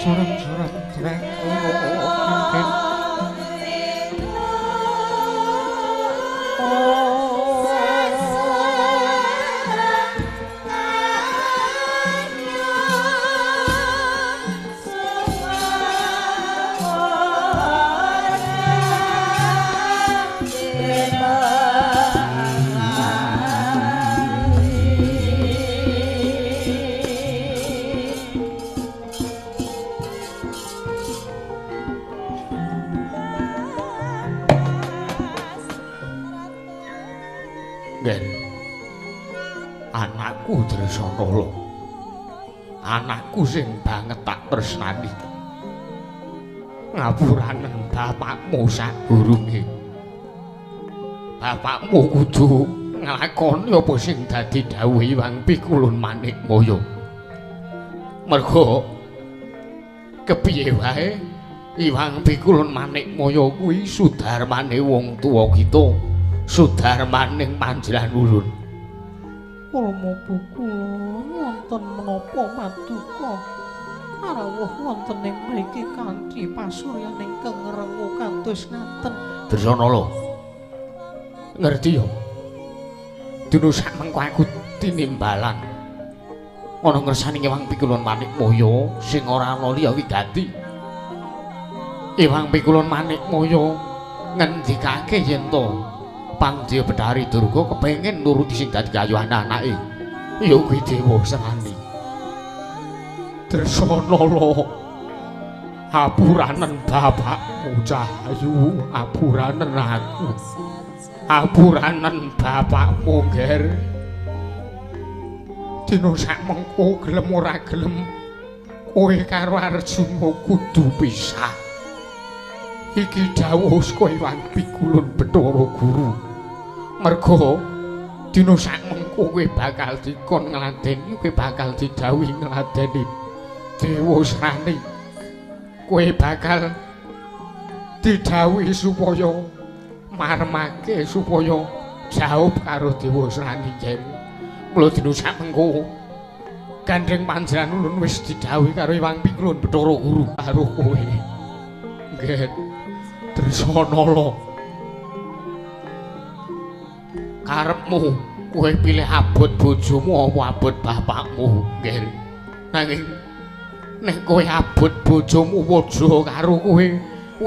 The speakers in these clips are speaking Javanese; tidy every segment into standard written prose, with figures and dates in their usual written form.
Surem-surem jreng anakku Dresanala, anakku sing banget tak tresnani. Ngapuranen bapakmu sadurunge. Bapakmu kudu nglakoni apa sing dadi dawuhe Hyang Pikulun Manikmaya. Merga kepiye wae Hyang Pikulun Manikmaya kuwi sudarmane wong tuwa kita, sudarmaning panjenengan ulun. Rama kula wonten menapa paduka rawuh wonten ing mriki kanthi pasuryan ingkang rengu kados ngaten. Dresanala, ngerti ya? Dina sak mengko aku tinimbalan ana ngersane Hyang Pikulun Manikmaya sing ora ana liya wigati. Hyang Pikulun Manikmaya ngendikake yen to Pandya Bethari Durga kepengin nuruti sing dadi kayuhan anake, ya kuwi Dewa Srani. Dresanala, apuranen bapakmu Cahayu, apuranen aku, apuranen bapakmu Nger. Dina sak mengko gelem ora gelem kowe karo Arjuna kudu pisah. Iki dawuh saka Hyang Pikulun Bethara Guru. Merga dina sak mengko kowe bakal dikon ngladeni, kowe bakal didhawuhi ngladeni Dewa Srani. Kowe bakal didhawuhi supaya marmake, supaya jauh karo Dewa Srani yen. Mula dina sak mengko gandeng panjenengan ulun wis didhawuhi karo Hyang Pikulun Bethara Guru karo kowe. Nggih. Dresanala, karepmu kowe pilih abot bojomu apa abot bapakmu, nggih. Nanging nek kowe abot bojomu waja karo kowe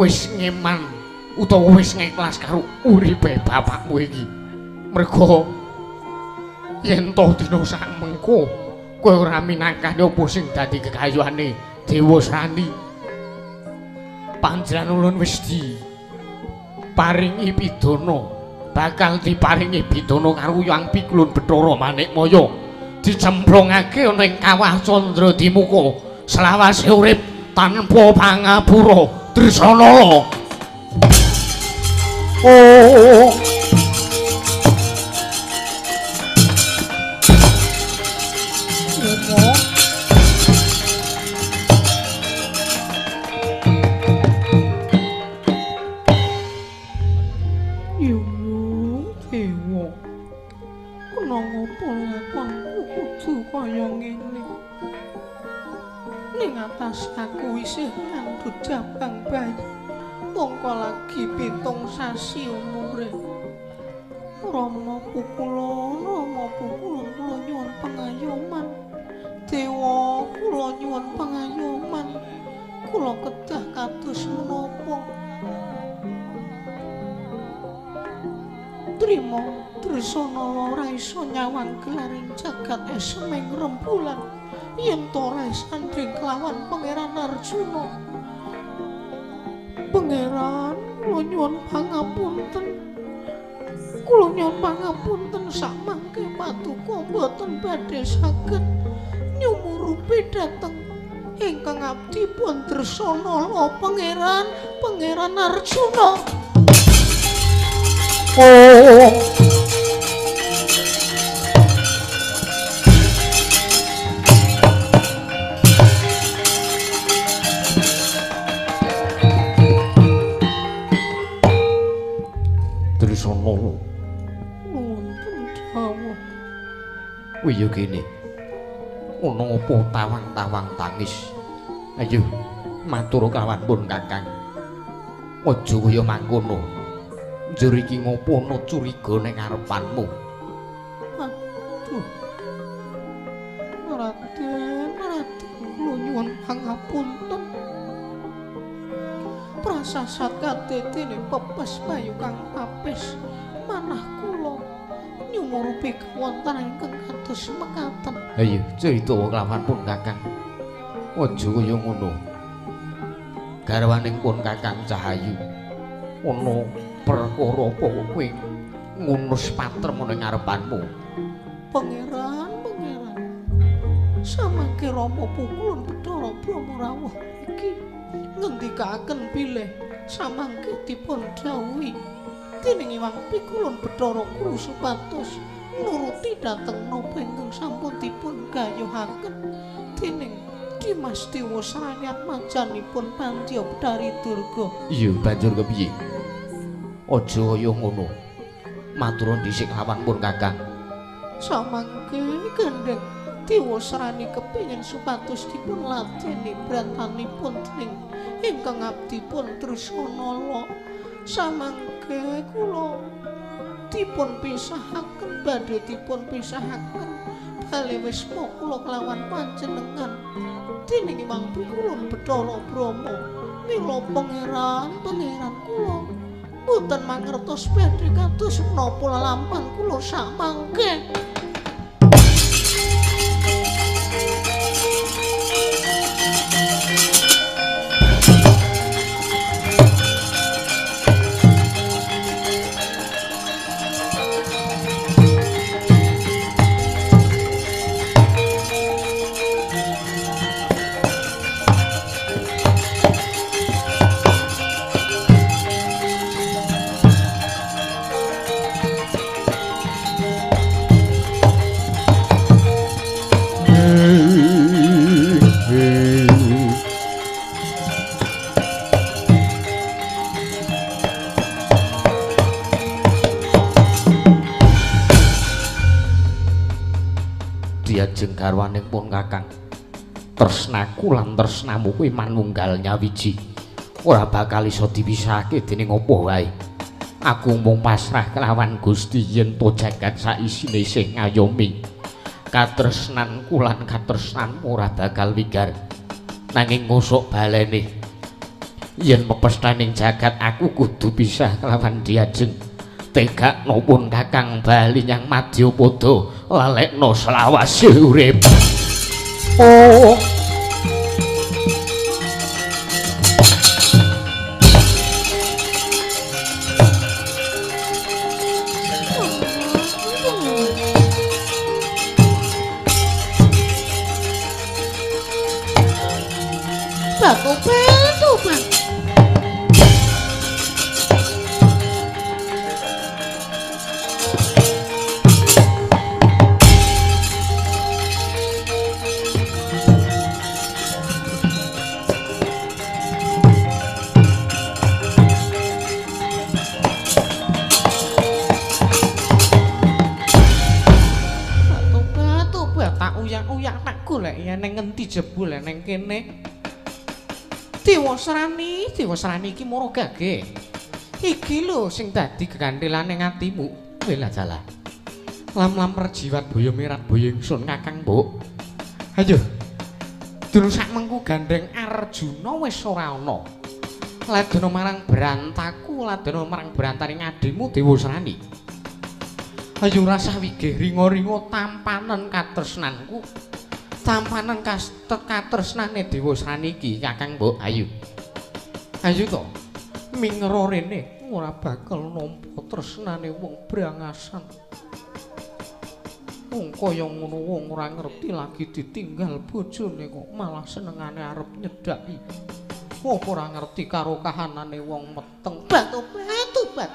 wis ngeman utawa wis ngikhlas karo uripe bapakmu iki. Merga yen to dina sak mengko kowe ora minangkani apa sing dadi kekayuane Dewa Srani, panjenengan ulun wis diparingi pidana, bakal diparingi pidana karo Hyang Pikulun Bethara Manikmaya, dicemplungake ana ing kawah Candra Dimuka selawase urip tanpa pangapura. Dresanala. Oh. Aku isih ngandhut jabang bayi mongko lagi 7 sasi umure. Rama kula, Rama kula, kula nyuwun pangayoman. Dewa, kula nyuwun pangayoman. Kula kedah kados menapa? Trima Dresanala ora iso nyawang gelaring jagat eseming rembulan yen to ora sandhing kelawan Pangeran Arjuna. Pangeran, kula nyuwun pangapunten. Kula nyuwun pangapunten samangke paduka mboten badhe saged nyumurupi dhateng ingkang abdi pun Dresanala Pangeran, Pangeran Arjuna. Oh. Dresanala, wonten dawuh. Kuwi ya kene. Ana apa tawang-tawang tangis? Ayo matur kawan pun Kakang. Aja kaya mangkono. Njur iki ngopo ana curiga ning ngarepanmu? Aduh. Raden, Raden kula nyuwun pangapunten. Prasasat kadedene pepes bayu kang papis manah kula nyumurupi kawontenan ingkang kados mekaten. Ayo crita kelawan pun Kakang. Aja kaya ngono. Garwaning pun Kakang Cahayu ana perkara apa kowe ngunus patrem ana ngarepanmu? Pangeran, pangeran. Samangke Rama Pukulun Bathara Brama rawuh iki ngendikaken bilih samangke dipun dhawuhi dening Hyang Pikulun Bathara Guru supados nuruti dhateng napa ingkang sampun dipun gayuhaken dening Dimas Dewasrani atmajanipun Pandya Bedari Durga. Iya, banjur kepiye? Aja kaya ngono. Matur dhisik lawan pun Kakang. Samangke gandheng Dewasrani kepingin supados dipun ladeni bratanipun dening ingkang abdipun Dresanala. Samangke kula dipun pisahaken badhe dipun pisahaken bali wisma kula kelawan panjenengan dening Hyang Pikulun Bathara Brama. Mila pangeran, pangeran kula mboten mangertos badhe kados menapa lelampahan kula samangke. Diajeng garwaning pun Kakang. Tresnaku lan tresnamu kuwi manunggal nyawiji. Ora bakal iso dipisahake dening apa wae. Aku mung pasrah kelawan Gusti yen to jagat saisine isih ngayomi. Katresnanku lan katresnanmu ora bakal wigar. Nanging ngosok balene yen mepestaning jagat aku kudu pisah kelawan Diajeng. Tegakno pun Kakang bali nyang Madyapada lalekno selawase urip. Oh. Jebul neng kene. Dewasrani, Dewasrani iki moro gage. Iki lho sing dadi geganthelane atimu. Welah jalah. Lam-lam perjiwat boyo mirat boyo ingsun Kakang, Mbok. Ayo. Dulu sak mengku gandeng Arjuna wis ora ana. Ladana marang brantaku, ladana marang brantane ngadimu Dewasrani. Ayo rasah wigih ringa-ringa tampanen katresnanku. Tampanen katresnane Dewasrani iki Kakang, Mbok. Ayo. Ayo to. Mingro rene ora bakal nampa tresnane wong brangasan. Wong kaya ngono wong ora ngerti lagi ditinggal bojone kok malah senengane arep nyedhaki. Apa ora ngerti karo kahanane wong meteng. Batu-batu bat.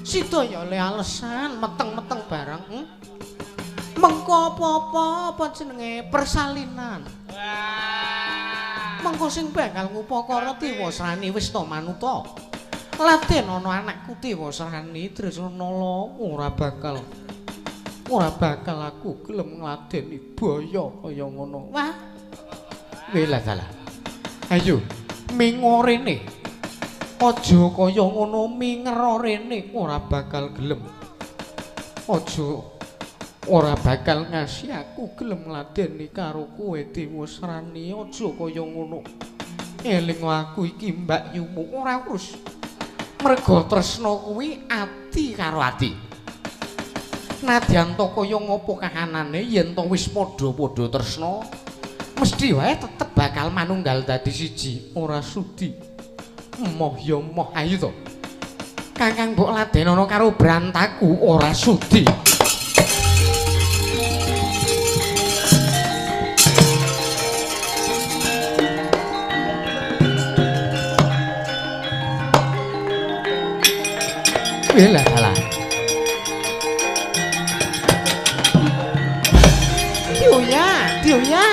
Sidaya le alesan meteng-meteng bareng. Mengko apa-apa apa jenenge persalinan. Mengko sing bakal ngupakara Dewasrani wis to manuta. Laden ana anakku Dewasrani Dresanala ora bakal aku gelem ngladeni baya kaya ngono. Wah. Welah salah. Ayo mingo rene. Aja kaya ngono mingero rene, ora bakal gelem. Aja ora bakal ngasih aku gelem ngladeni karo kowe Dewasrani, aja kaya ngono. Eling aku iki Mbak Yumu ora urus. Merga tresna kuwi ati karo ati. Nadyan to kaya ngopo kahanane yen to wis padha-padha tresna, mesti wae tetep bakal manunggal dadi siji, ora sudi. Moh ya moh, ayo to. Kakang mbok ladenono karo Brantaku ora sudi. Lah salah. Diuya, diuya.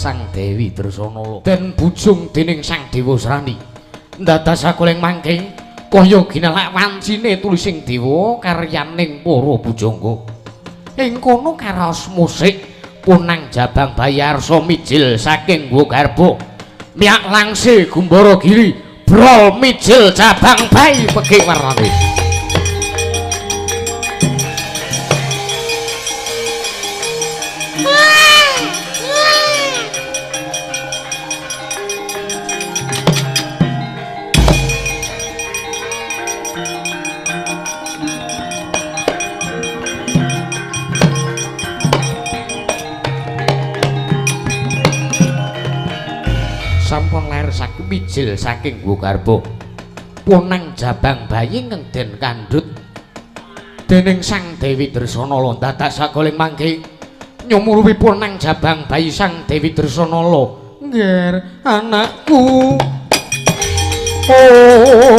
Sang Dewi Dresanala den bujung dening Sang Dewasrani ndadas sakuling mangke kaya ginalak wancine tulising dewa karyaning para bujangga ing kono karaos musik punang jabang bayi arsa mijil saking Garba miyak langse gumbara giri brol mijil jabang bayi pekik warnane. Sampun lair saking mijil saking Garba punang jabang bayi ngeden kandhut dening Sang Dewi Dresanala dadak sakoling mangke nyumurupi punang jabang bayi Sang Dewi Dresanala. Ngger anakku, oh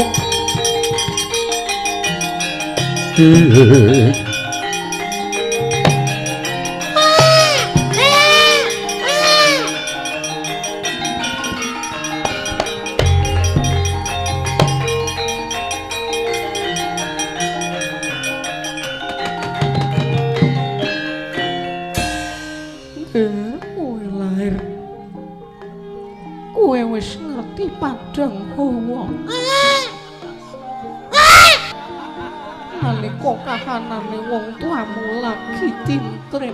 padang hawa nalika kahanane wong tuamu lagi tintrim,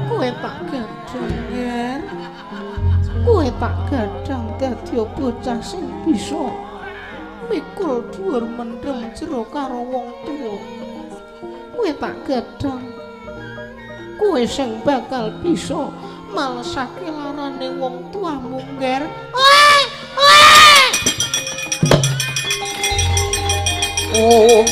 kowe tak gadhang ger, kowe tak gadhang dadi bocah sing bisa mikul dhuwur mendem jero karo wong tuwa. Kowe tak gadhang, kowe sing bakal bisa malesake larane wong tuamu nger. Oh.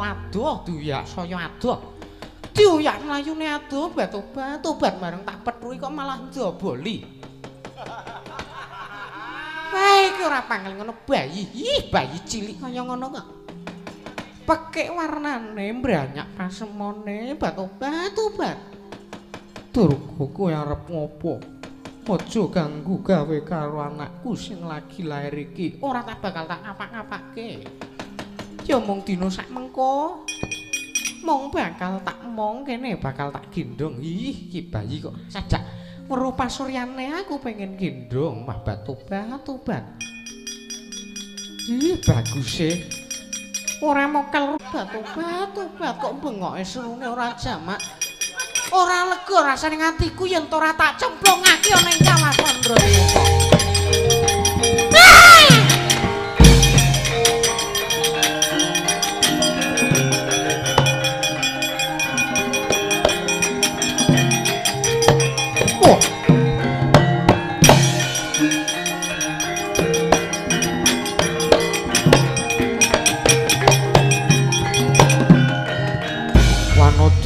Adoh diuyak saya adoh. Diuyak mlayune adoh tobat-tobat bareng tak pethuki kok malah njoboli. Wah iki ora pangel ngono bayi. Ih bayi cilik kaya ngono kok. Pekik warnane mbranyak pasemone batobat-tobat. Durga kowe arep ngopo? Aja ganggu gawe karo anakku sing lagi lair iki. Ora tak bakal tak ngapak-ngapake. Ya mung dina sak mengko mung bakal tak mong kene bakal tak gendong. Ih iki bayi kok sajak weruh pasuryane aku pengen gendong mah batobat-tobat. Ih baguse ora mokel batobat-tobat kok bengoke serune ora jamak. Ora lega rasane atiku yen to ora tak cemplungake ana ing kawasan Ndradimuka.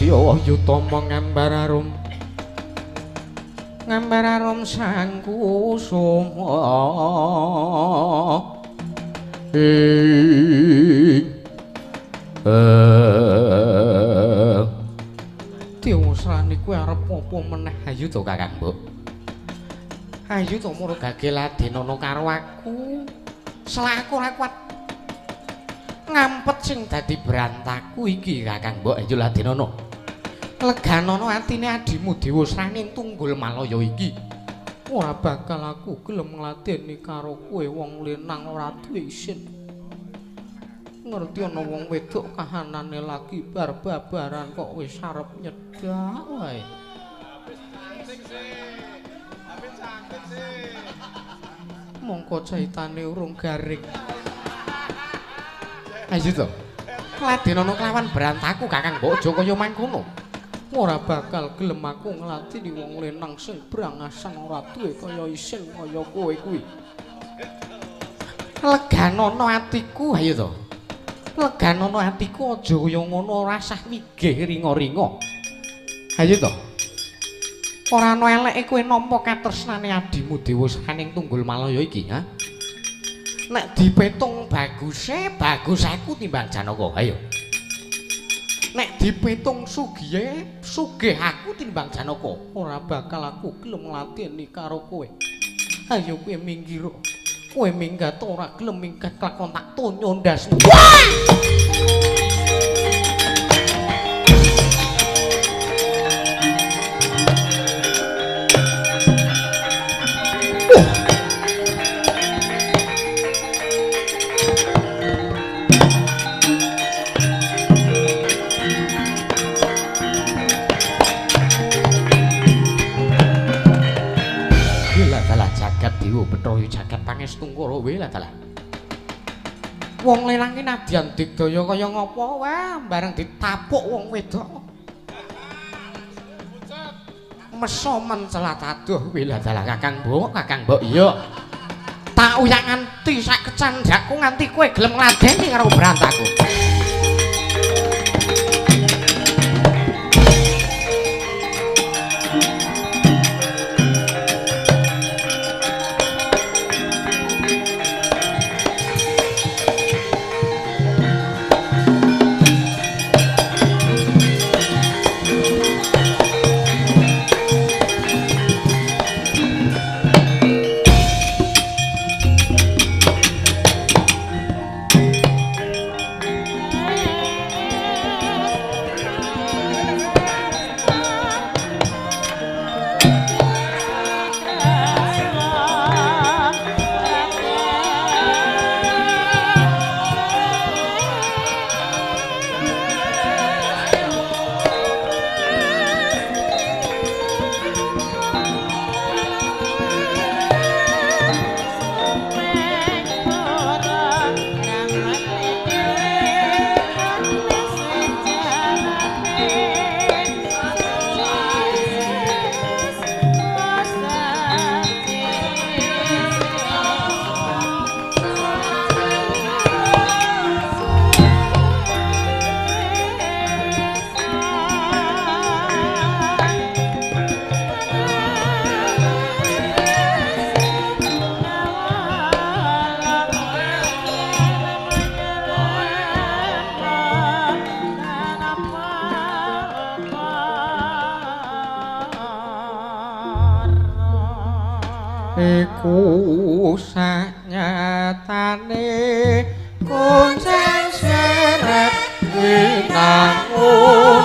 Madya Yutama ngambar arum. Ngambar arum sang kusuma. Ing Dewasrani kuwi arep apa meneh? Ayo to Kakang Mbok. Ayo to muru gage ladenana karo aku. Selak aku ora kuat ngampet sing dadi brantaku iki Kakang Mbok. Ayo ladenana. Leganana atine adimu Dewasrani Tunggul Malaya iki. Ora bakal aku gelem ngladeni karo kowe wong lanang ora duwe isin. Ngerti ana wong wedok kahanane lagi bar-babaran kok wis arep nyedak wae. Mongko caitane urung garing. Ayo to. Ladenana kelawan brantaku Kakang Mbok aja kaya mangkono. Ora bakal gelem aku ngladeni wong lanang sing brangasan ora duwe kaya isin kaya kowe kuwi. Leganana atiku ayo to. Leganana atiku aja kaya ngono, ora sah wigih ringa-ringa. Ayo to. Ora ana eleke kowe nampa katresnane adimu Dewasrani Tunggul Malaya iki, ha? Nek dipetung baguse, bagus aku timbang Janaka. Ayo. Nek dipetung sugihe, sugih aku timbang Janaka. Ora bakal aku gelem ngladeni karo kowe. Ayo kowe minggir. Kowe minggat ora gelem minggat lakon tak tonyo ndasmu. Bathara jagat pangestungkara wae lah dalah. Wong lanang ki nadyan digdaya kaya ngapa wae bareng ditapuk wong wedok. Meso mencelat adoh wae lah dalah Kakang Mbok, Kakang Mbok iya. Tak uyak nganti sak kecandhakku nganti kowe gelem ngladeni karo brantaku. Iku sanyatane kuncen seret winangun.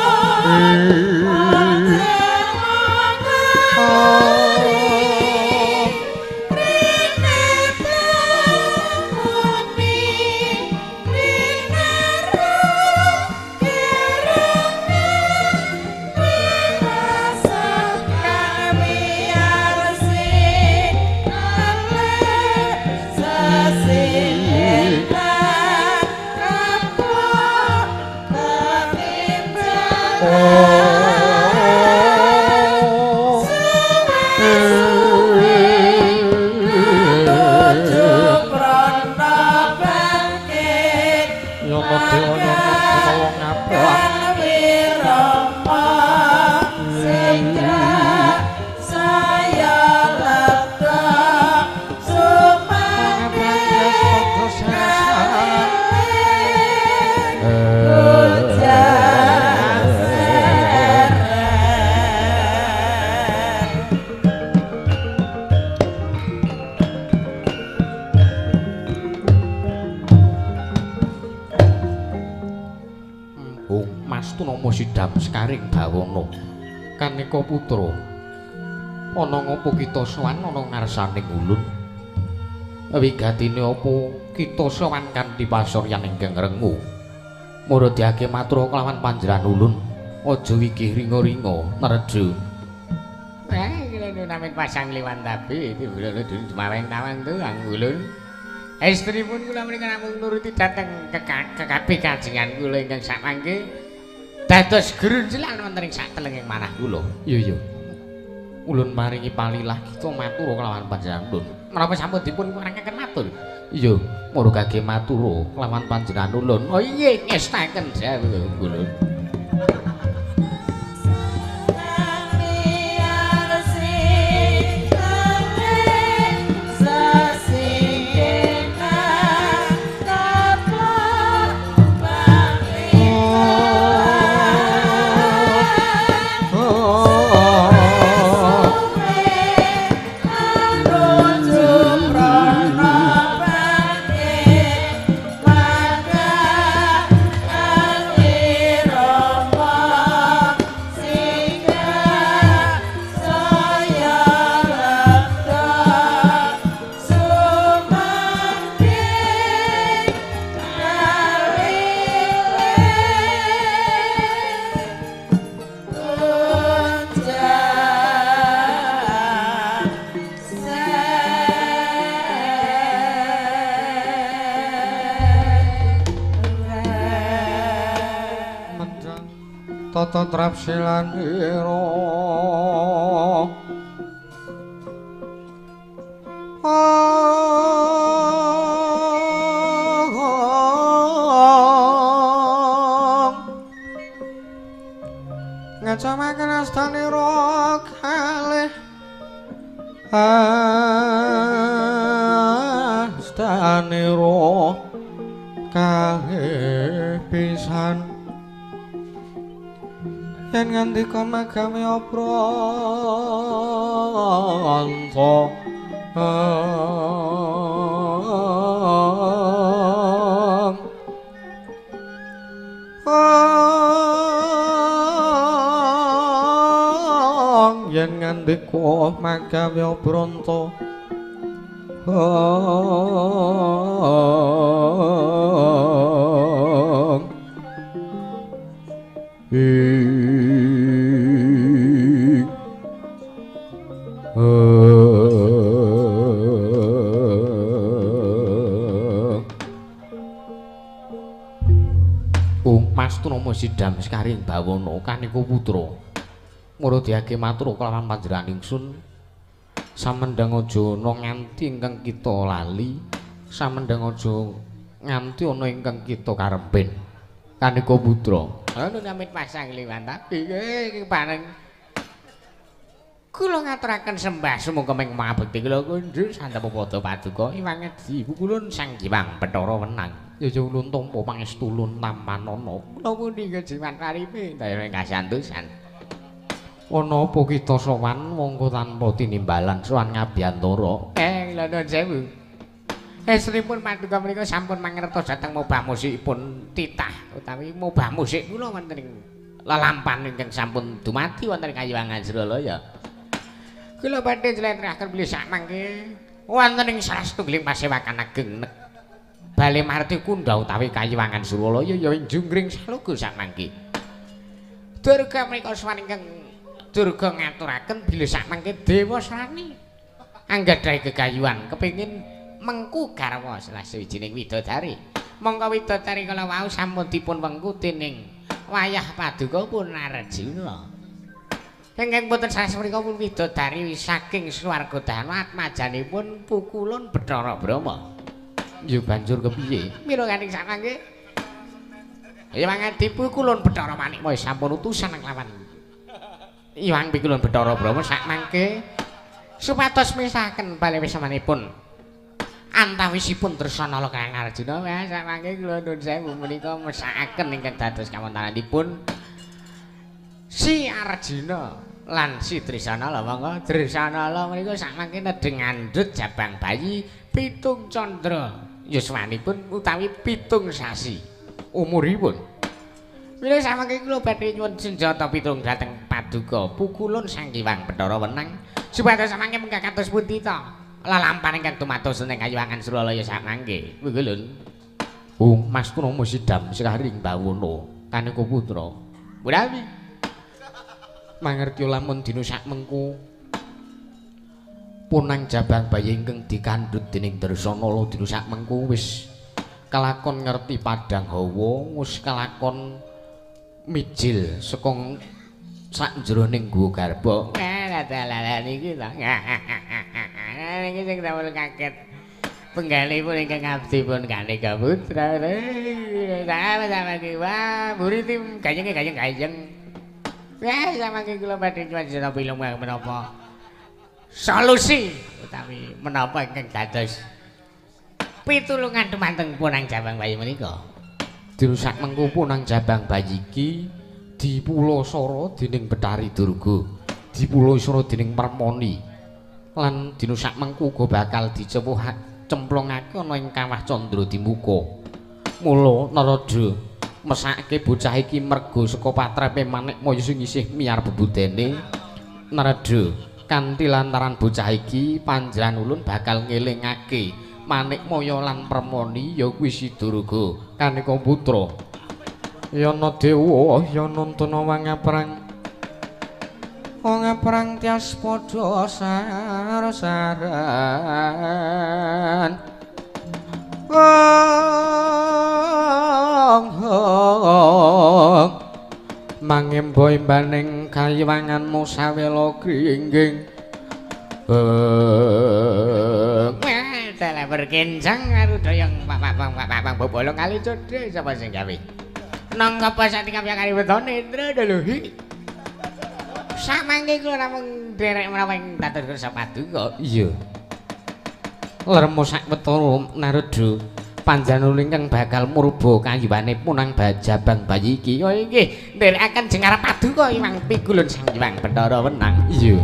Mas Tunama Sidam Sekaring Bawana. Kaneka putra, ana ngapa kita sowan ana ngarsaning ulun? Wigatine apa kita sowan kanthi pasuryan ingkang rengu? Muradhake matur kelawan panjenengan ulun, aja wigih ringa-ringa nerjo. Kula namin pasang liwan tabi ulun dumaweng tawang tuang ulun. Estripun kula menika namung nuruti dhateng kekabeh kajengan kula ingkang sakmangke dados grunjelan wonten ing satelenging manah kula. Iya iya. Ulun maringi palilah kita matur kelawan panjenengan ulun. Menapa sampun dipun parengaken matur? Iya, murugake matur kelawan panjenengan ulun. Oh iya, ngestaken dawuh ulun. Tata trapsilanira ngecamaken astanira kalih astanira kalih pisan yen ngandika magame apranta yen ngandika magame apranta Mas Tunama Sidam Sekaring Bawana kaneka putra muradhake matur kelawan panjenengan ingsun samendhang aja ana nganti ingkang kita lali, samendhang aja nganti ana ingkang kita karempen. Kaneka putra anu namit pasang liwan tapi iki paring kula ngaturaken sembah sumangga ming mabekti kula kundur santapa padha paduka iwang edi pukulun Sang Hyang Bathara Wenang. Ya ya ulun tampa pangestu ulun tampanana. Kula pundi kejiwan paripe daya kasantosan. Ana apa kita sowan monggo tanpa tinimbalan sowan ngabiyantara. Kula nuwun sewu. Esripun paduka menika sampun mangertos dhateng mobah musikipun titah utawi mobah musik kula wonten ing lelampan ingkang sampun dumadi wonten ing Kayiwangan Suralaya. Kula badhe njlentrehaken bilih sakmangke wonten ing salah setunggiling pasewakan ageng Bale Marti Kunda utawi Kayiwangan Suralaya ya ing Junggring Saluga sakmangke. Durga menika sowan ingkang durga ngaturaken bilih sakmangke Dewasrani anggadhahi gegayuhan kepengin mengku garwa salah sawijining widodari. Mongko widodari kala wau sampun dipun wengku dening wayah paduka pun Arjuna. Ingkang boten sanes menika pun widodari saking swarga dana atmajanipun pukulun Bathara Brahma. Ya banjur kepiye? Mira kaning sakmangke Hyang Adi pukulun Bathara Manikmaya sampun utusan kelawan Hyang Pikulun Bathara Brahma sakmangke supados misahaken bale wisamanipun antawisipun Dresanala kang Arjuna. Wah sakmangke kula nuwun sewu menika mesakaken ingkang dados kawontenanipun si Arjuna lan si Dresanala. Monggo Dresanala menika sakmangke nedheng ngandhut jabang bayi 7 candra yuswanipun utawi 7 sasi umuripun. Mila samangke kula badhe nyuwun senjata pitung dhateng paduka pukulun Sang Hyang Bathara Wenang supados samangke munggah kados pundi ta lalampahan ingkang tumados ing kayiwangan Suralaya samangke. Pukulun. Oh, Mas Kunomo sidam sekaring bawana kaneka putra. Mulawi mangerti lamun dina sakmengku punang jabang bayi ingkang dikandhut dening Dresanala dina sakmengku wis kelakon ngerti padhang hawa, wis kelakon mijil saka sakjroning guwa garba. Lah niki ta. Niki sing damel kaget. Penggalipun ingkang abdi pun kaneka putra. Sama-sama ki wah, mburi tim gayenge gayeng-gayeng. Wah, samangke kula badhe nyuwun senjata pilung menapa solusi utawi menapa ingkang dados pitulungan dumateng punang jabang bayi menika. Dina sakmengku punang jabang bayi iki dipulasara dening Bathari Durga, dipulasara dening Permoni, lan dina sakmengku uga bakal dicewuh cemplungake ana ing kawah Candra Dimuka. Mula Narada mesake bocah iki merga saka patrepe Manikmaya sing isih miyar bebudene. Narada kanthi lantaran bocah iki panjenengan ulun bakal ngelingake Manikmaya lan Permoni ya kuwi si Durga kaneka putra. Yana dewa ya nantana wangaprang wangaprang tias padha sar-saran. Ong mangembo imbaning kayiwanganmu sawela gringging. Dalah berkencang arudayang pak-pak-pak-pak bobolong kali codhe sapa sing gawe. Nang apa sak tingkap kali wetone Indra daluhi. Samangke kula namung nderek menapa ing dados kersa paduka. Iya. Lermo sakwetara Narada panjenengan ingkang bakal murba kayiwane punang jabang bayi iki. Oh inggih, nderekaken jengar paduka Hyang Pigulun Sang Hyang Bathara Wenang. Iya.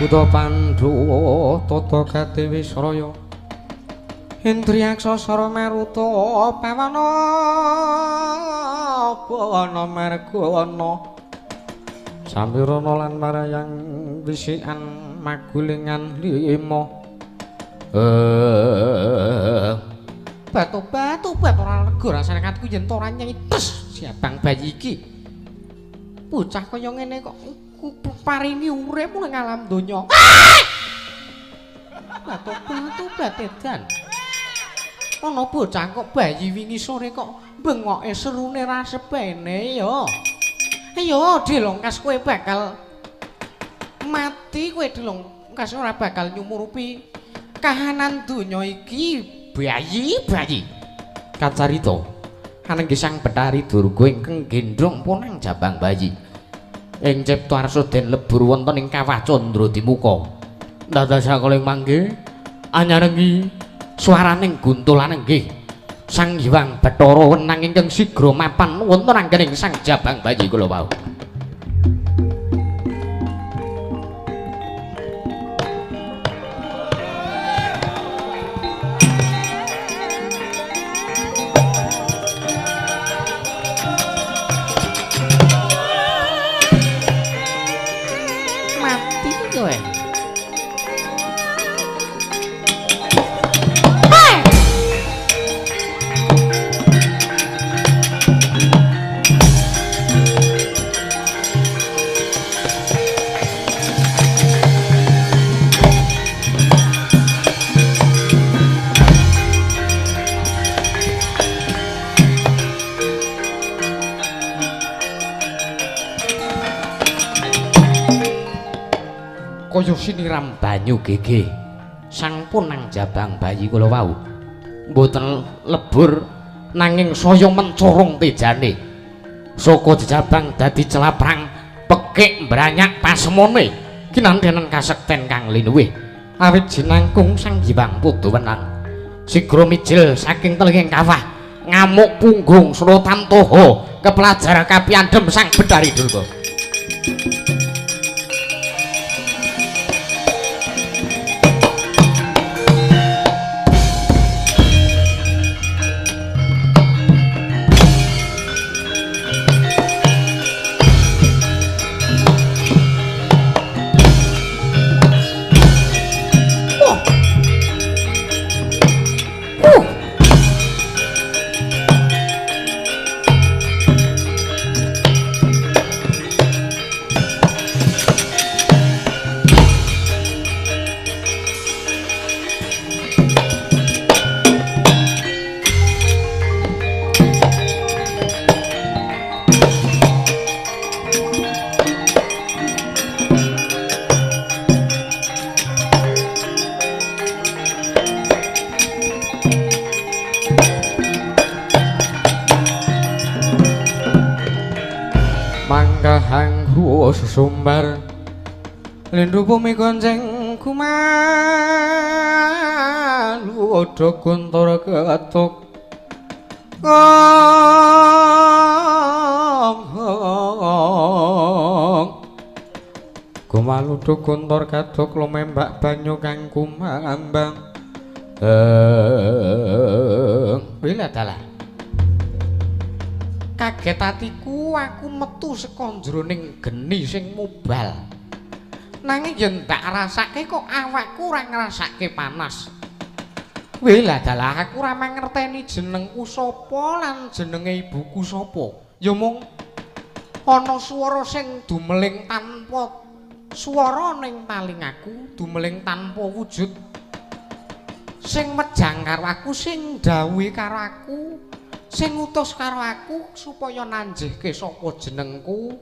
Buta Pandhawa tata gati wisraya Indriyaksa sara maruta pawana bawana margana samirana lan marayang wisikan magulingan lima. Batu-batu bat ora lega rasane katku yen ora nyites siabang bayi iki. Bocah kaya ngene kok paringi urip nang alam donya. Batu-batu bat edan. Ana bocah kok bayi wingi sore kok bengoke serune ra sepene ya. Ayo dilongkas kowe bakal mati, kowe dilongkas ora bakal nyumurupi kahanan donya iki bayi-bayi. Kacarita anengge Sang Bathari Durga ingkang gendhong punang jabang bayi ing cipta arsa den lebur wonten ing kawah Candra Dimuka. Dados sakeling mangke anyarengi swaraning guntulan nggih Sang Hyang Bathara Wenang ingkang sigra mapan wonten anggening Sang Jabang Bayi kula wau. Mati kowe. Kaya siniram banyu gege sampun nang Jabang Bayi kula wau mboten lebur nanging saya mencorong tejane saka jejabang dadi celaprang pekik mbranyak pasemone kinantenan kasekten kang linuwih awit jinangkung Sang Hyang Putu Wenang sigra mijil saking telenging kawah ngamuk punggung Srotantoha kepelajar kapiandhem Sang Bethari Durga. Sumbar lindu bumi gonceng kumalu odho guntur ketuk kumalu odho guntur katuk lumembak banyu kang kumambang. Wila dalah kaget atiku aku metu saka jroning geni sing mubal nanging yen tak rasake kok awakku ora ngrasake panas. Wela dalah aku ora mangerteni jenengku sapa lan jenenge ibuku sapa. Ya mung ana swara sing dumeling tanpa swara ning talingaku, dumeling tanpa wujud sing mejang karo aku, sing dhawuhi karo aku, sing ngutus karo aku supaya nanjihke sapa jenengku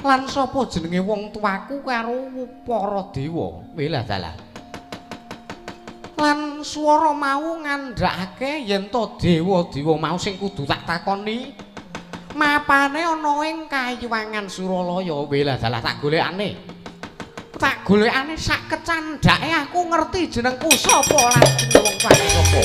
lan sapa jenenge wong tuaku karo para dewa. Welah dalah. Lan swara mau ngandhakake yen to dewa-dewa mau sing kudu tak takoni mapane ana ing Kayuwangan Suralaya. Welah dalah tak golekane. Tak golekane sak kecandhake aku ngerti jenengku sapa lan jenenge wong tuaku sapa.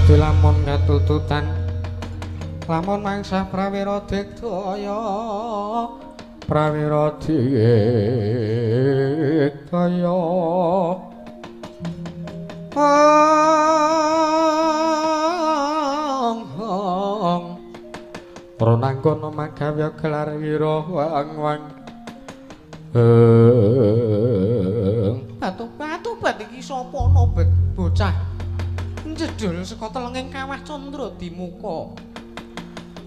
Lamun katututan lamun mangsa prawira digdaya prawira digdaya Pranangkana magawya gelar wira wang-wang. Batu-batu bat iki sapa ana bocah njedhul saka telenging kawah Candra Dimuka.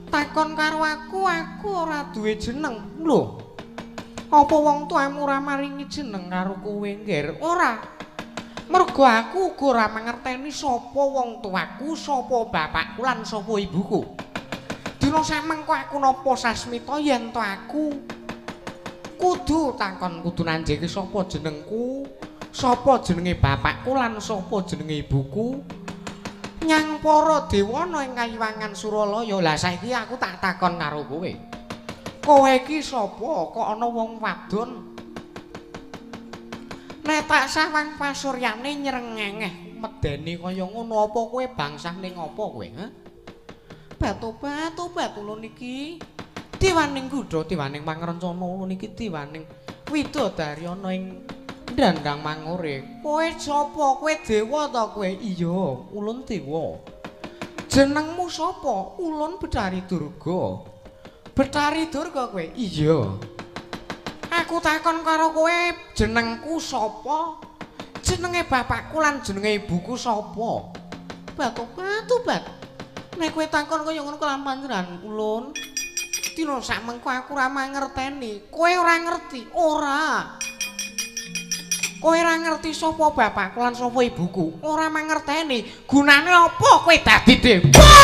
Takon karo aku, aku ora duwe jeneng. Lho. Apa wong tuamu ora maringi jeneng karo kowe, Ngger? Ora. Mergo aku uga ora mangerteni sapa wong tuaku, sapa bapakku lan sapa ibuku. Dina samengko aku napa sasmita yen to aku kudu takon, kudu nanjeki sapa jenengku, sapa jenenge bapakku lan sapa jenenge ibuku. Nyang para dewa ana ing kayiwangan Suralaya. Lah saiki aku tak takon karo kowe. Kowe iki sapa? Kok ana wong wadon? Nek tak sawang pasuryane nyrengengeh medeni kaya ngono, apa kowe bangsane ngopo kowe, ha? Batu-batu ulun iki diwaning kuda, diwaning pangrencana ulun iki diwaning widodari ana ing ndandang mangure. Kowe sapa? Kowe dewa ta kowe? Iya, ulun dewa. Jenengmu sapa? Ulun Bathari Durga. Bathari Durga kowe? Iya. Aku takon karo kowe, jenengku sapa? Jenenge bapakku lan jenenge ibuku sapa? Batu-batu bat. Nek kowe takon kaya ngono kelan panjenengan ulun, dina sakmengko aku ora mangerteni. Kowe ora ngerti? Ora. Kowe ora ngerti sapa bapakku lan sapa ibuku? Ora mangerteni. Gunane apa kowe dadi dewa?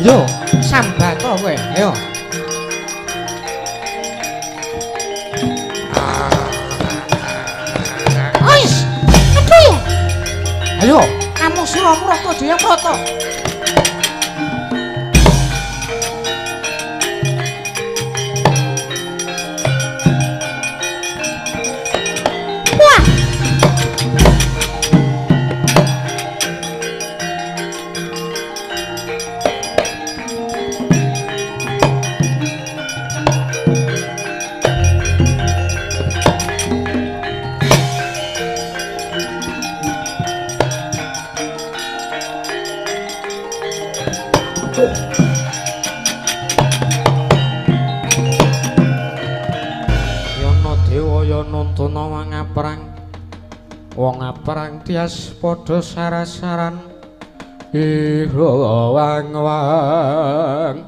Yo, sambato kowe, ayo. Ais, aduh. Ayo, kamu Suramrata Jayabrata. Wah. Wong aprang tias padha sarasaran ira wang-wang.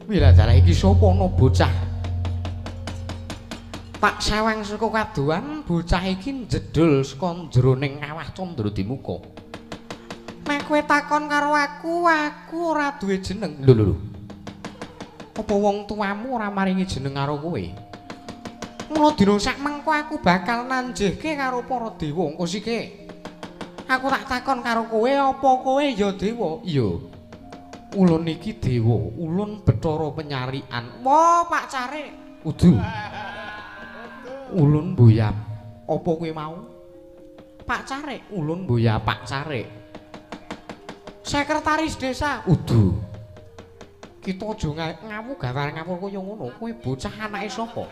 Wiladara iki sapa ana bocah? Tak sawang saka kadohan bocah iki njedhul saka jroning kawah Candradimuka. Nek kowe takon karo aku, aku ora duwe jeneng. Lho lho lho. Apa wong tuamu ora maringi jeneng karo kowe? Mula dina sakmengko aku bakal nanjehke karo para dewa. Engko sike. Aku tak takon karo kowe, apa kowe ya dewa? Iya. Ulun iki dewa, ulun Bathara Penyarikan. Wah, Pak Carik. Udu. Ulun mboyap. Apa kowe mau? Pak Carik, ulun mboyap Pak Carik. Sekretaris desa. Udu. Kita aja ngawu gawar ngawur kaya ngono. Kowe bocah anake sapa?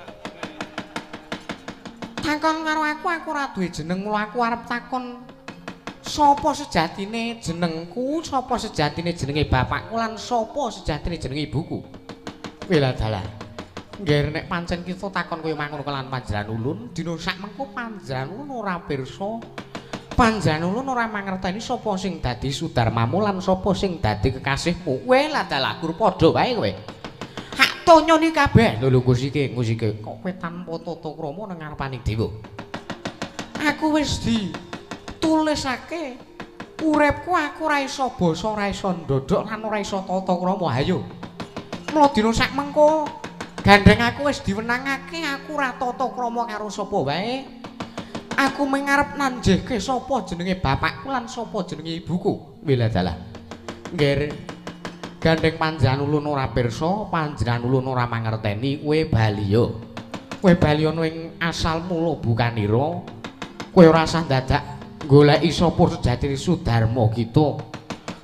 Takon karo aku, aku ora duwe jeneng. Mula aku arep takon sapa sejatine jenengku, sapa sejatine jenenge bapakku lan sapa sejatine jenenge ibuku. Weladalah. Nggih nek pancen kita takon kaya mangono kelan panjenengan ulun, dina sakmengko panjenengan ulun ora pirsa. Panjenengan ulun ora mangerteni sapa sing dadi sudarmamu lan sapa sing dadi kekasihmu. Weladalah, gur padha wae kowe. Hak tonyoni kabeh. Lho lho ngusike, ngusike. Kok kowe tanpa tata krama nang ngarepaning dewa? Aku wis ditulisake uripku aku ora iso basa, ora iso ndodhok lan ora iso tata krama. Hayo. Mula dina sakmengko gandeng aku wis diwenangake aku ora tata krama karo sapa wae. Aku mengarep nanjehke sapa jenenge bapakku lan sapa jenenge ibuku. Weladalah. Nggih. Gandeng panjenengan ulun ora pirsa, panjenengan ulun ora mangerteni, kowe bali yo. Kowe bali ana ing asal mula bukanira. Kowe ora usah dadak goleki sapa sejatine Sudarma kita.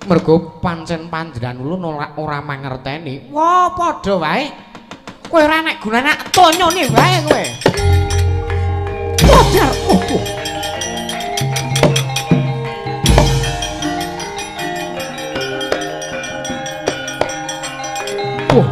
Mergo pancen panjenengan ulun ora mangerteni. Wah, padha wae. Kowe ora nek gunane tonyone wae kowe. Modar. Oh.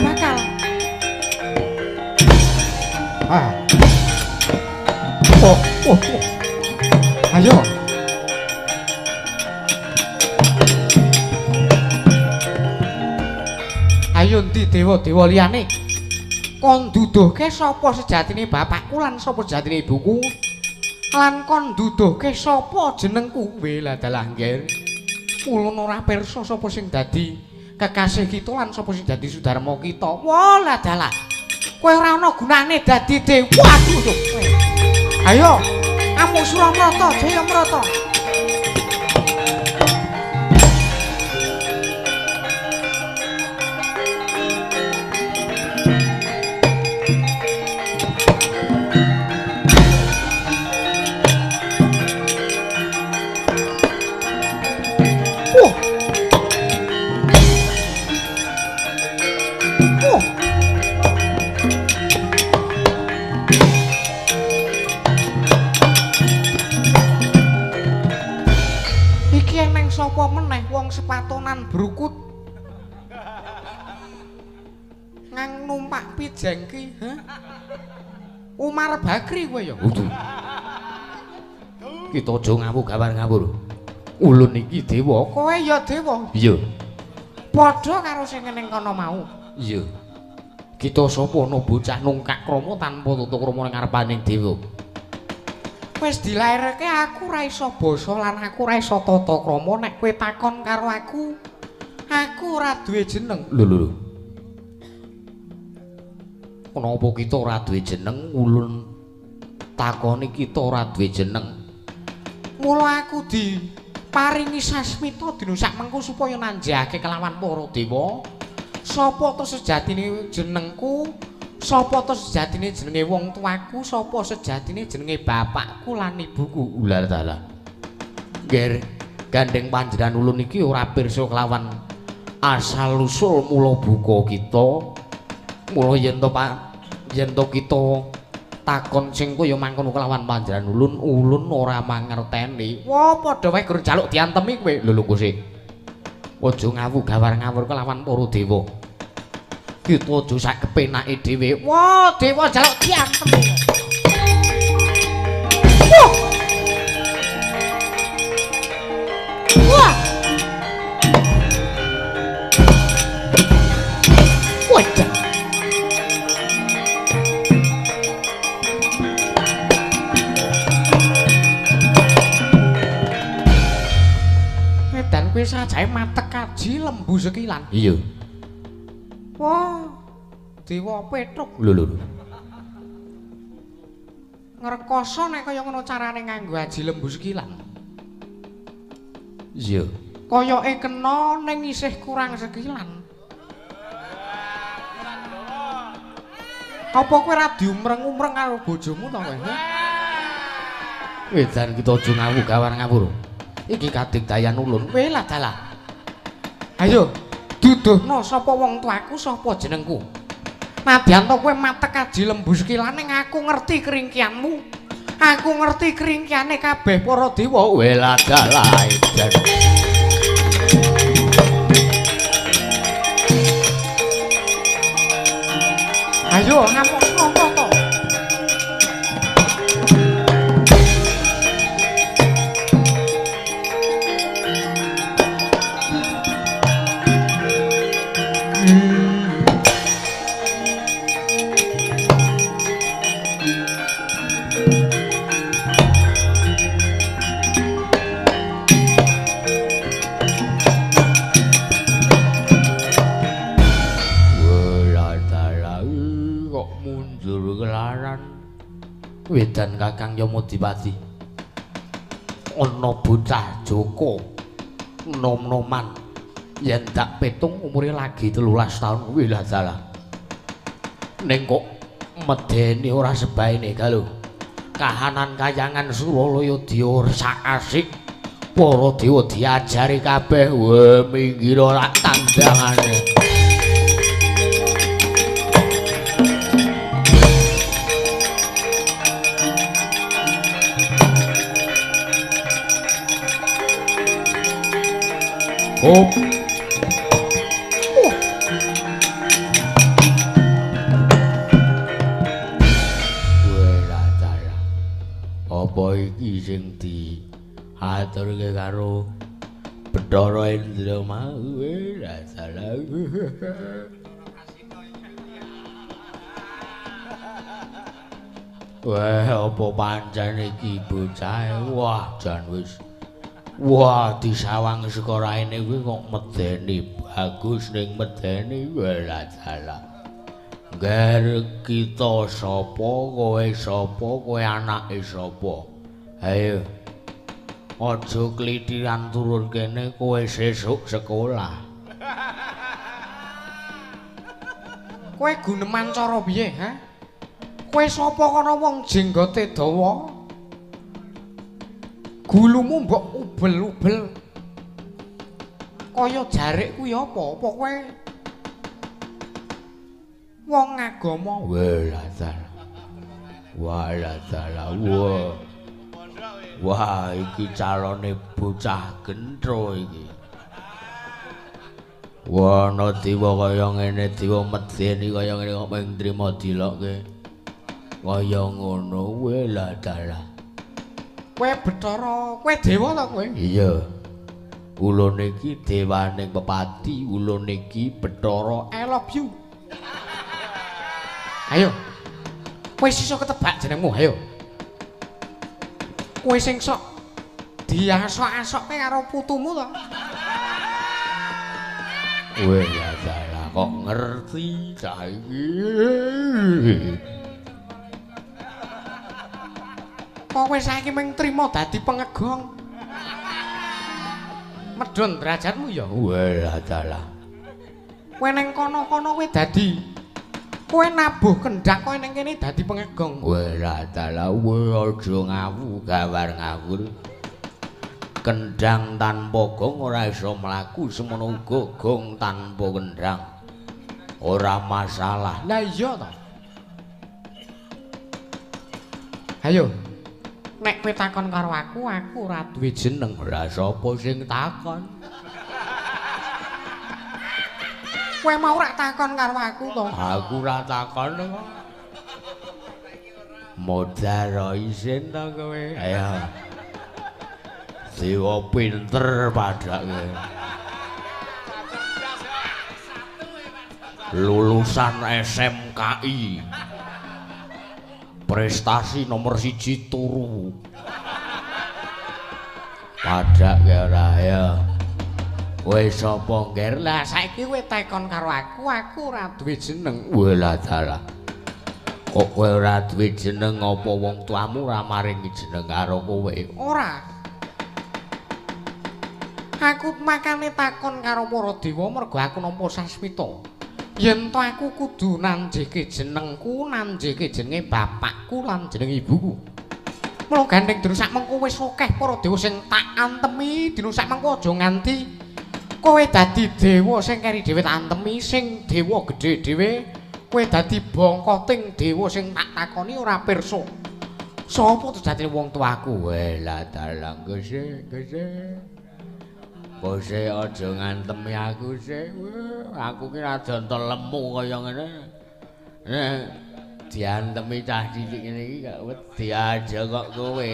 bakal. Ah. Oh, oh, oh. Ayo. Ayo endi dewa-dewa liyane? Kon duduhke sapa sejatine bapakku lan sapa sejatine ibuku? Lan kon duduhke sapa jenengku? Wela dalah ngger. Ulun ora pirsa sapa sing dadi kekasih kita lan sapa sing dadi sudarma kita. Wah dalah. Kowe ora ana gunane dadi dewa. Aduh. Ayo, amuk Suramrata, Jayamrata. Sapa meneh wong sepatonan brukut ngang numpak pijeng ki, ha? Umar Bakri kowe ya. Kita aja ngawur gawar ngawur. Ulun iki dewa. Kowe ya dewa. Iya. Padha karo sing ning kono mau. Iya. Kita sapa ana bocah nungkak krama tanpa tata krama ning ngarepaning dewa. Wis dilairke aku ora iso basa lan aku ora iso tata krama. Nek kowe takon karo aku, aku ora duwe jeneng. Lho lho lho. Kenapa kita ora duwe jeneng? Ulun takoni kita ora duwe jeneng. Mula aku diparingi sasmita dina sakmengko supaya nanjake kelawan para dewa. Sapa to sejatine jenengku? Sapa to sejatine jenenge wong tuaku? Sapa sejatine jenenge bapakku lan ibuku? Ular dalah. Ngger, gandeng panjenengan ulun iki ora pirsa kelawan asal usul mula buka kita. Mula yen to yen to kita takon sing kaya mangkono kelawan panjenengan ulun, ulun ora mangerteni. Wah, padha wae gur njaluk diantemi kowe. Lho lho Gusti. Aja ngawu gawar ngawur kelawan para dewa. Kita aja sak kepenake dhewe. Wah, dewa njaluk diantemi. Wah. Wah. Wadah. Edan kuwi sajae matek kaji lembu sekilan. Iya. Wah, dewa Petruk. Lho lho lho. Ngrekoso nek kaya ngono carane nganggo aji lembu sekilan. Iya. Koyoke kena ning isih kurang sekilan. Apa kowe ora diumreng-umreng karo bojomu to kowe? Wedan kita aja ngawu gawar ngawur. Iki kadigdayan ulun. Welah dalah. Ayo duduhno sapa wong tuaku, sapa jenengku. Nadyan to kowe matek aji lembu sekilane, aku ngerti keringkianmu. Aku ngerti keringkiane kabeh para dewa. Welah dalah edan. Ayo ngamuk sapa to? Wedan Kakang Yamadipati ana bocah Joko nom-noman yen tak petung umure lagi 13 taun kuwi lah dalah. Ning kok medeni ora sebaene galo. Kahanan kayangan Suralaya diosak asik, para dewa diajari kabeh. Weh minggir ora tandangane. Oh. iki sing diaturke karo Bathara Indra mau? Salah. Wah, apa pancen iki bocah? Wah, jan wis. Wah, disawang saka raine kuwi kok medeni. Bagus ning medeni. Walah dalah. Ngger kita sapa, kowe sapa, kowe anake sapa? Ayo. Aja klithiran turun kene, kowe sesuk sekolah. Kowe guneman cara piye, ha? Kowe sapa kono wong jenggote dawa? Gulumu mbok ubel-ubel kaya jarik kuwi apa? Apa kowe wong agama? Walah dalah. Walah dalah. Wah. Wah, iki calone bocah gentro iki. Wah, ana dewa kaya ngene, dewa medeni kaya ngene kok mung trima dilokke. Kaya ngono, walah dalah. Kowe Bathara, kowe dewa ta kowe? Iya. Ulun iki dewaning pepati, ulun iki Bathara. I love you. Ayo. Kowe iso ketebak jenengmu, ayo. Kowe sing sok diasok-asokke karo putumu to? Walah dalah, kok ngerti cah iki. Kok kowe saiki mung trima dadi pengegong? Medhun derajatmu ya. Walah dalah. Kowe ning kono-kono kowe dadi, kowe nabuh kendhang, kowe ning kene dadi pengegong. Walah dalah, kowe aja ngawu gawar ngawur. Kendhang tanpa gong ora iso mlaku, semono uga gong tanpa kendhang ora masalah. Lah iya to. Ayo. Nek kowe takon karo aku, aku ora duwe jeneng. Lah sapa sing takon? Kowe mau ora takon karo aku to? Aku ora takon kok. Modar isin to kowe. Ayo. Dewa pinter padake. Lulusan SMKI. Prestasi nomor 1 turu. Padake ora ya. Kowe sapa, Ngger? Lah saiki kowe tekon karo aku, aku ora duwe jeneng. Walah dalah. Kok kowe ora duwe jeneng, apa wong tuamu ora maringi jeneng karo kowe? Ora. Aku makane takon karo para dewa mergo aku nampa sasmita. Yen to aku kudu nanjeke jenengku, nanjeke jenenge bapakku lan jeneng ibuku. Mula gandeng dina sak mengko wis akeh para dewa sing tak antemi, dina sak mengko aja nganti kowe dadi dewa sing keri dhewe tak antemi, sing dewa gedhe dhewe, kowe dadi bongkoting dewa sing tak takoni ora pirsa. Sapa to jatine wong tuaku? Welah dalah, Gusti, Gusti. Bose aja ngantemi aku sih. Aku ki radonto lemu kaya ngene. Nek diantemi cah cilik ngene iki gak wedi aja kok kowe.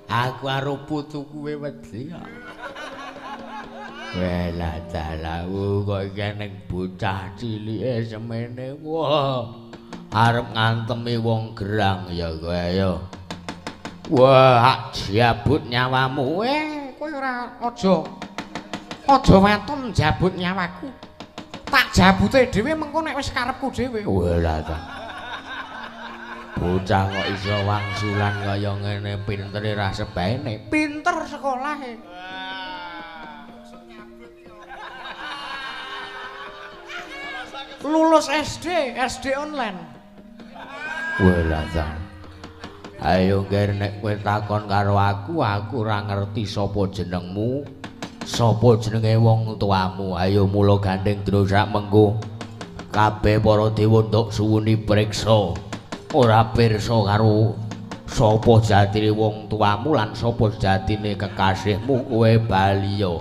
Aku karo putu kowe wedi kok. Welah dalah, kok iki ning bocah cilike semene. Wah, arep ngantemi wong gerang ya kowe ayo. Wah, jabut nyawamu. Kowe ora aja aja waton njabut nyawaku. Tak jabute dhewe mengko nek wis karepku dhewe. Walah ta. Bocah kok iso wangsulan kaya ngene, pintere ra sebaene. Pinter sekolahe. Lulus SD, SD online. Walah ta. Ayo Ngger, nek kowe takon karo aku, aku ora ngerti sapa jenengmu, sapa jenenge wong tuamu. Ayo mula gandeng dina sak mengko kabeh para dewa nduk suwuni priksa. Ora pirsa karo sapa jatine wong tuamu lan sapa jatine kekasihmu. Kowe baliya,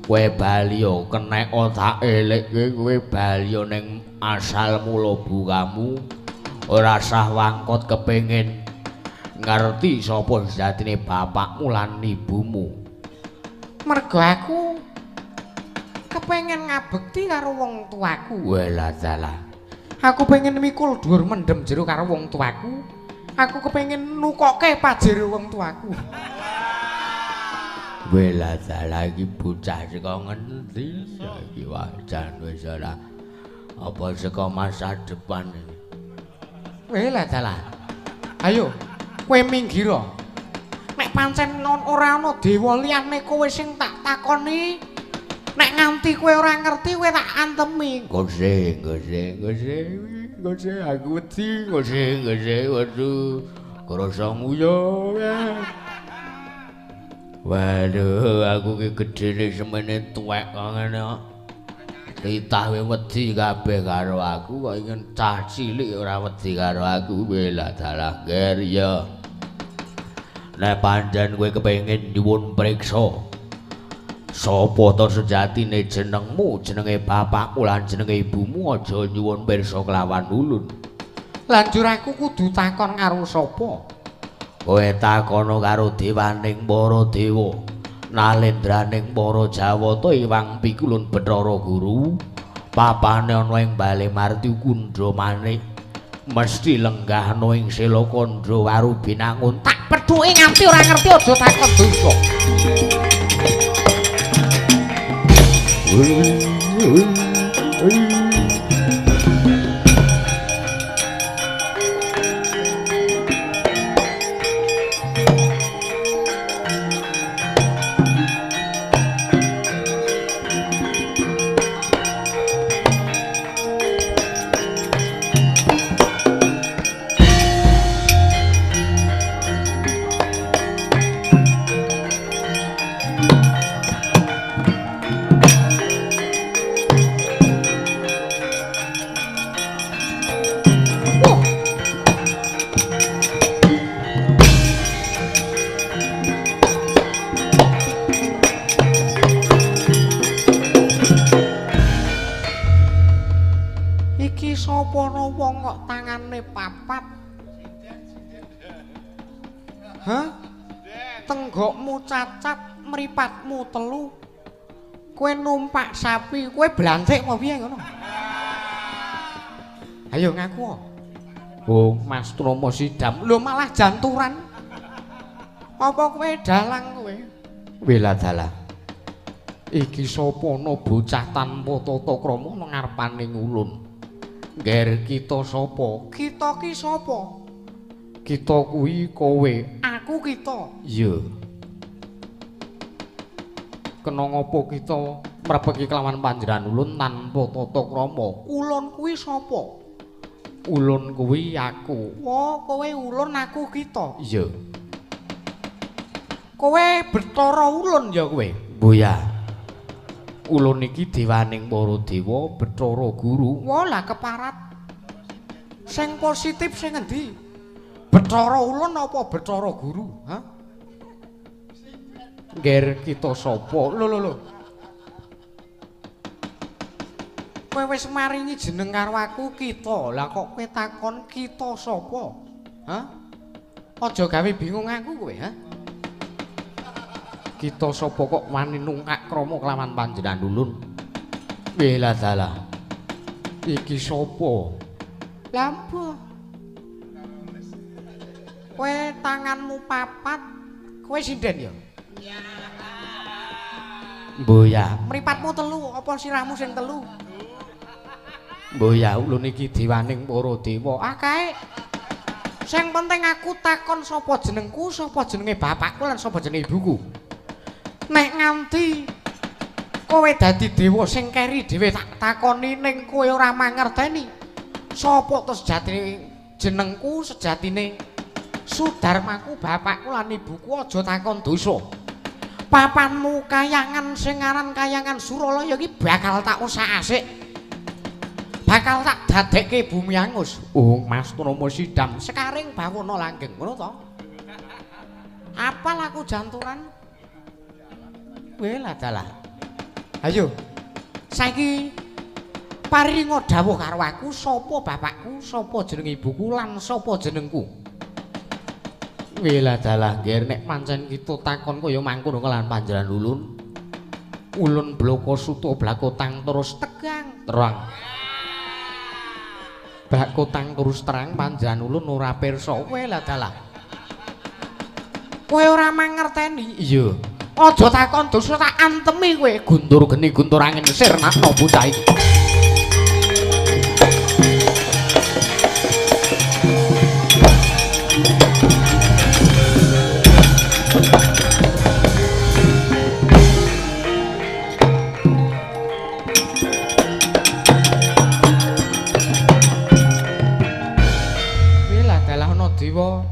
kowe baliya kenek tak elekke kowe baliya ning asal mula bukamu. Ora sah wangkot kepengin ngerti sapa sejatine bapakmu lan ibumu? Mergo aku kepengen ngabekti karo wong tuaku. Walah dalah. Aku pengen mikul dhuwur mendem jero karo wong tuaku. Aku kepengen nukoke pajero wong tuaku. Walah dalah, iki bocah saka ngendi iki wajan wis ora apa saka masa depan. Walah dalah. Ayo kowe minggir. Nek pancen ora ana dewa liyane kowe sing tak takoni. Nek nganti kowe ora ngerti kowe tak antemi. Gose, gose, gose, gose aku wedi, gose, gose, waduh. Krasa nguyu. Waduh, aku ki gedene semene tuwek kok ngene kok. Titah wedi kabeh karo aku kok ingin cah cilik ora wedi karo aku. Welah dalah ger ya. Nek pancen kowe kepengin nyuwun priksa sapa ta sejatine jenengmu, jenenge bapakmu lan jenenge ibumu, aja nyuwun pirsa kelawan ulun. Lanjur aku kudu takon karo sapa? Kowe takono karo dewaning para dewa, nalendraning para Jawata Iwang Pikulun Bathara Guru. Papane ana ing Bale Marti Kundha Manik, mesti lenggahna ing Sela Kandha Waru Binangun. Tak pethuke nganti ora ngerti aja takon dosa. Hah? Tenggokmu cacat, mripatmu telu. Kowe numpak sapi, kowe blantik apa piye ngono? Ayo ngaku. Oh, Mas Tromo Sidam. Lho malah janturan. Apa kowe dalang kowe? Wela dalah. Iki sapa ana bocah tanpa tata krama nang ngarepane ulun? Ngger kita sapa? Kita ki sapa? Kita kuwi kowe. Aku kita. Iya. Kena ngopo kita mrepeki kelawan panjenengan ulun tanpa tata krama? Ulun kuwi sapa? Ulun kuwi aku. Wah, kowe ulun aku kita. Iya. Kowe Bathara Ulun ya kowe? Mboya. Ulun iki dewaning para dewa, Bathara Guru. Wah, lah keparat. Sing positif sing endi? Bathara Ulun apa Bathara Guru? Hah? Ngger kita sapa? Lho lho lho. Kowe wis maringi jeneng karo aku kita. Lah kok kowe takon kita sapa? Hah? Aja gawe bingung aku kowe, ha? Kita sapa kok wani nungkak krama kelawan panjenengan ulun? Wela dalah. Iki sapa? Lah mbuh. Kowe tanganmu papat, kowe sinden ya? Mboya. Mripatmu telu, apa sirahmu sing telu? Mboya, ulun iki dewaning para dewa. Ah kae. Sing penting aku takon sapa jenengku, sapa jenenge bapakku lan sapa jenenge ibuku. Nek nganti kowe dadi dewa sing keri dhewe tak takoni ning kowe ora mangerteni sapa to sejatine jenengku, sejatine sudarmaku, bapakku lan ibuku, aja takon dosa. Papanmu kayangan sing aran Kayangan Suralaya iki bakal tak usak-asik. Bakal tak dadekke bumi angus. Oh, Mas Tromo Sidam, sekaring bawana langgeng ngono to? Apal aku janturan. Wela dalah. Ayo. Saiki paringa dawuh karo aku sapa bapakku, sapa jenenge ibuku lan sapa jenengku. Wela dalah ngger nek pancen kita takon kaya mangkono kelan panjenengan ulun. Ulun bloko suto blakotang terus tegang terang. Blakotang terus terang panjenengan ulun ora pirsa. Wela dalah. Kowe ora mangerteni. Iya. Aja takon dosa tak antemi kowe. Guntur geni guntur angin sirnakno bocah iki. Wela dalah ana dewa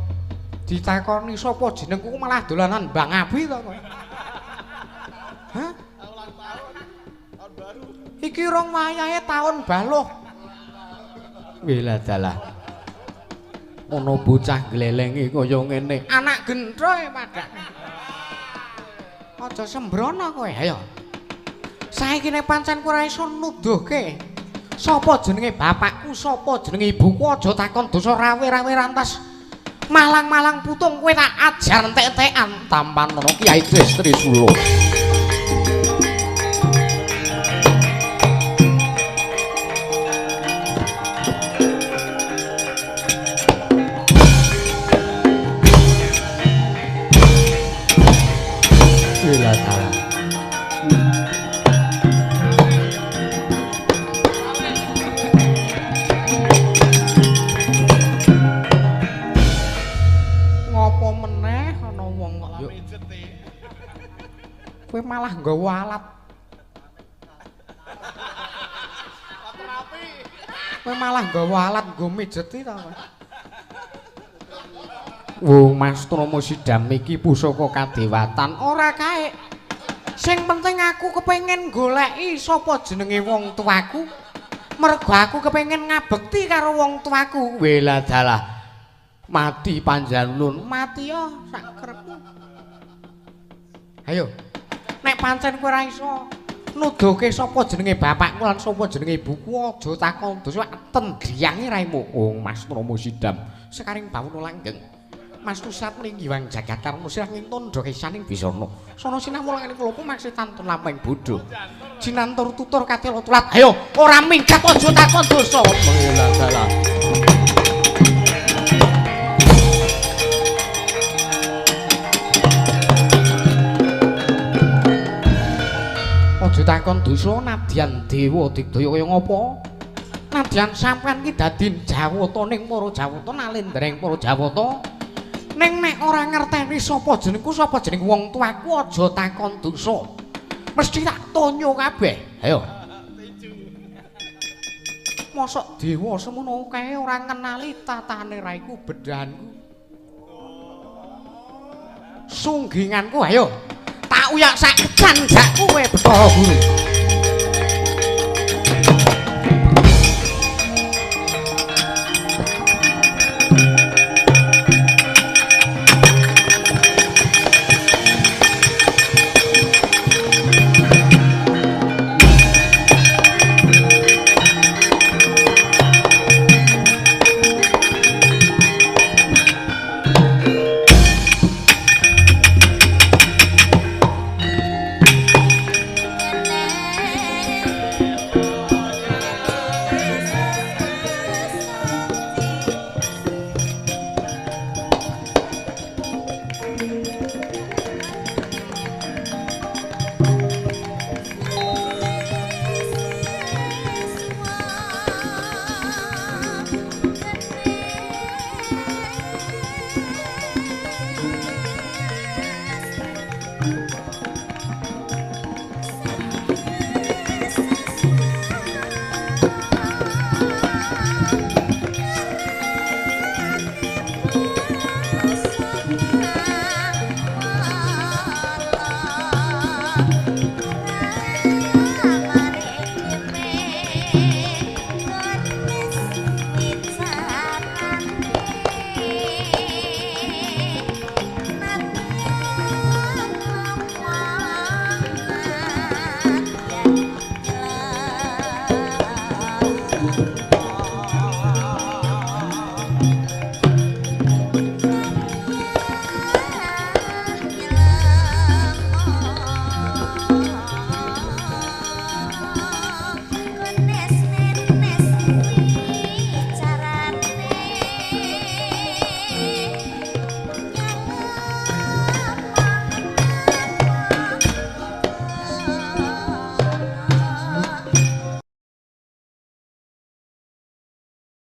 ditakoni sapa jenengku malah dolanan Bang Abi to kowe. Hah? Iki rong wayahe taun baloh. Wela dalah. Ana bocah glelenge kaya ngene. Anak genthroe padake. Aja sembrono kowe, ayo. Saiki nek pancen kowe ora iso nuduhke sapa jenenge bapakku, sapa jenenge ibuku, aja takon dosa rawe-rawe rantas. Malang-malang putung kowe tak ajar entek-entekan tampan ana Kyai Trisula. Kowe malah nggawa alat. Kowe malah nggawa alat nggo mijeti ta kowe. Wong Mas Trama Sidam iki pusaka kadewatan ora kae. Sing penting aku kepengin goleki sapa jenenge wong tuaku. Mergo aku kepengin ngabekti karo wong tuaku. Wela dalah. Mati panjenengan, mati ya sak kerepmu. Ayo. Nek pancen kowe ora iso nuduhke sapa jenenge bapakku lan sapa jenenge ibuku, aja takon dosa tendriyange raimu. Wong Mas Trama Sidam sekaring bawana langgeng. Mas Tusat mlinggi wang jagat karma sirah ngintun ndha kesaning bisana. Sono sinau langene klopo maksih tantun lampeng bodho. Jinantur tutur katela tulat. Ayo ora minggat aja takon dosa. Wela dalah. Aja takon dosa nadyan dewa digdaya kaya ngapa. Nadyan sampean ki dadi jawata ning para jawata nalendreng para jawata. Ning nek ora ngerteni sapa jenengku sapa jeneng wong tuaku aja takon dosa. Mesti tak tonyo kabeh. Ayo. Mosok dewa semono kae ora ngenali tatane raiku bedhanku. Sungginganku ayo. Tak uyak sak kecan jakku kowe Bathara Guru.